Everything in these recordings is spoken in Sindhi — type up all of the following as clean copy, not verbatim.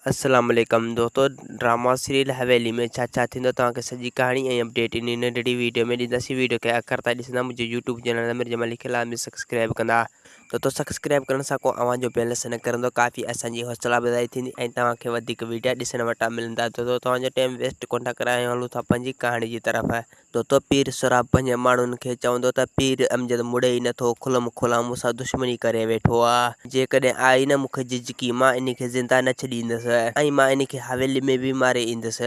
السلام عليڪم دوستو ڊراما سيريل حويلي ۾ ڇا ڇا ٿيندو توهان کي سڄي ڪهاڻي ۽ اپڊيٽ انهي ننڍڙي ويڊيو ۾ ڏينداسين ويڊيو کي آخر تائين ڏسندا منهنجي يوٽيوب چينل امير جمالي کي لازمي سبسڪرائب ڪندا دوستو سبسڪرائب ڪرڻ سان ڪو اوهان جو بيلنس نه ڪرندو ڪافي اسان جي حوصلا افزائي ٿيندي ۽ توهان کي وڌيڪ ويڊيا ڏسڻ وٽان ملندا دوستو توهان جو ٽائيم ويسٽ ڪونه ٿا ڪرايون هلون ٿا پنهنجي ڪهاڻي جي طرف دوتو پير سهراب پنهنجي ماڻهن کي چوندو ته پير امجد مڙي ئي نٿو، کلم کلا مون سان دشمني ڪري ويٺو آ. جيڪڏهن آئي نه مون کي جهجهڪي، مان انهي کي زنده نه ڇڏيندس ۽ مان انهي کي حويلي ۾ به ماري ايندس.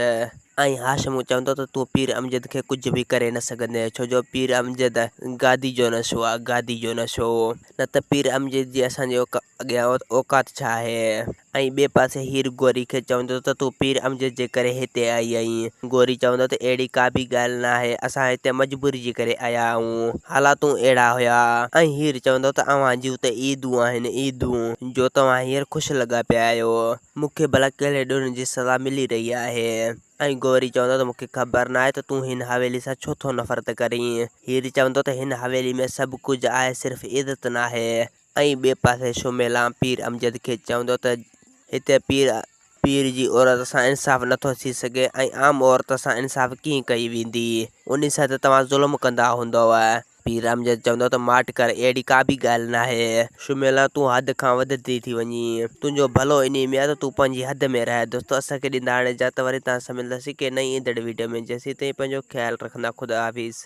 ۽ هاشم چوندو ته تون پير امجد کي ڪجهه به ڪري نه سگهندين، ڇو جو پير امجد گادي جو نشو آ، گادي جو نشو. نه ته پير امجد جي اسان جي اڳيان اوقات ڇا آهي؟ ۽ ٻئي پاسي هير گوري کي چوندو ته تون پير امجد جي ڪري هتي آئي آهين. گوري چوندو ته اهڙي ڪا به ڳالهه ناهي، اسان هتي مجبوري جي ڪري آيا آهيون. حالاتون اهڙا هيا. ۽ هير چوندو ته اوهان جون ته عيدون آهن، عيدون، جو توهان هينئر خوش لڳا پيا آهيو. مون کي ڀلا ڪهڙي ڏوهه جي سزا ملي رهي آهي؟ ۽ گوري چوندو ته مون کي خبر ناهي ته تون هن حويلي سان ڇو ٿو نفرت ڪرين. هير چوندو ته هن حويلي ۾ سڀ ڪجهه آهي صرف عزت ناهي. ۽ ٻئي پاسي شميلان پير امجد کي چوندو ته هتي پير پير جي عورت سان انصاف نٿو ٿي سگهي ۽ عام عورت سان انصاف ڪيئن ڪئي ويندي انهي سان ته توهان ظلم ڪندا هوندؤ. پير امجد چوندو ته ماٺ ڪر اهڙي ڪا به ڳالهه ناهي. شميلان تون حد کان وڌندي ٿي وڃين. تنهنجو ڀلو انهي ۾ آهي ته تون پنهنجي حد ۾ رهه. دوستو اسان کي ڏيندا هاڻي اجازت وري توهان سان ملنداسين ڪنهن نئين ايندڙ ويڊيو ۾ جيسين تائين پنهنجو خيال رکندا خدا حافظ.